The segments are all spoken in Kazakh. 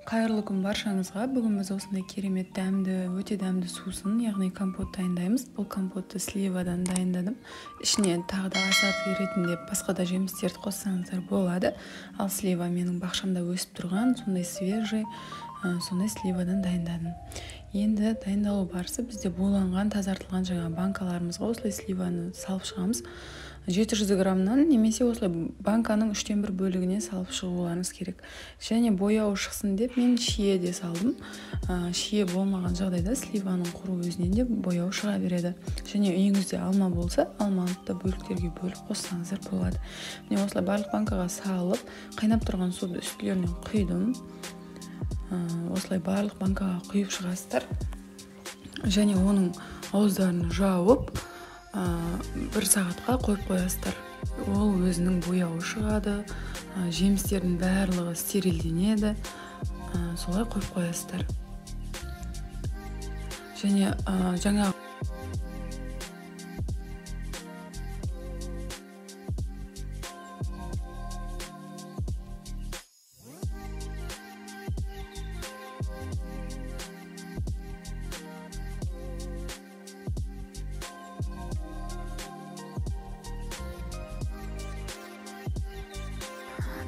Қайырлы күн баршаңызға. Бүгін біз осындай керемет дәмді, өте дәмді сусын, яғни компот дайындаймыз. Бұл компотты сливадан дайындадым. Ішіне тағы да ассорти ретінде басқа да жемістерді қоссаңыздар болады. Ал слива менің бақшамда өсіп тұрған, сондай свежий, сондай сливадан дайындадым. Енді дайындалу барысы бізде буланған, тазартылған жаңа банкаларымызға осылай сливаны салып шығамыз. 700 граммнан немесе осылай банканың 1/3 бөлігіне салып шығуларыңыз керек. Және бояуы шықсын деп мен шие де салдым. Шие болмаған жағдайда сливаның құру өзінен де бояу шыға береді. Және үйіңізде алма болса, алманы да бөліктерге бөліп қоссаңыздар болады. Міне осылай барлық банкаға салып, қайнап тұрған суды үстілерінен құйдым. Осылай барлық банкаға құйып шығасыздар. Және оның ауыздарын жауып, бір сағатқа қойып қоясыздар. Ол өзінің бояуы шығады, жемістердің барлығы стерилденеді. Солай қойып қоясыздар. Және жаңа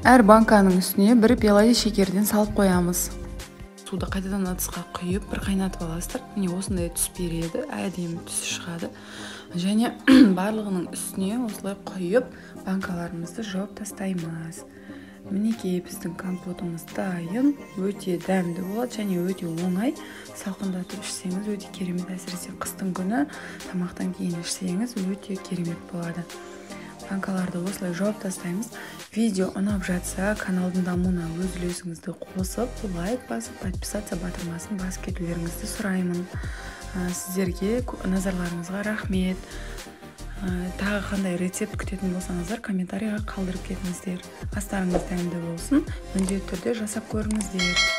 әр банканың үстіне бір пиала шекерден салып қоямыз. Суды қайтадан ыдысқа құйып, бір қайнатып аласыздар. Міне осындай түс береді, әдемі түс шығады. Және барлығының үстіне осылай құйып, банкаларымызды жауып тастаймыз. Мінекей біздің компотымыз дайын, өте дәмді болады және өте оңай. Салқындатып ішсеңіз өте керемет, әсіресе қыстың күні тамақтан кейін ішсеңіз өте керемет болады. Банкаларды осылай жауып тастаймыз. Видео ұнап жатса, каналдың дамуына өз үлесіңізді қосып, лайк басып, подписаться батырмасын басып кетулеріңізді сұраймын. Сіздерге назарларыңызға рахмет. Тағы қандай рецепт күтетін болсаңыздар, комментарийға қалдырып кетіңіздер. Астарыңыз дәмді болсын, міндетті түрде жасап көріңіздер.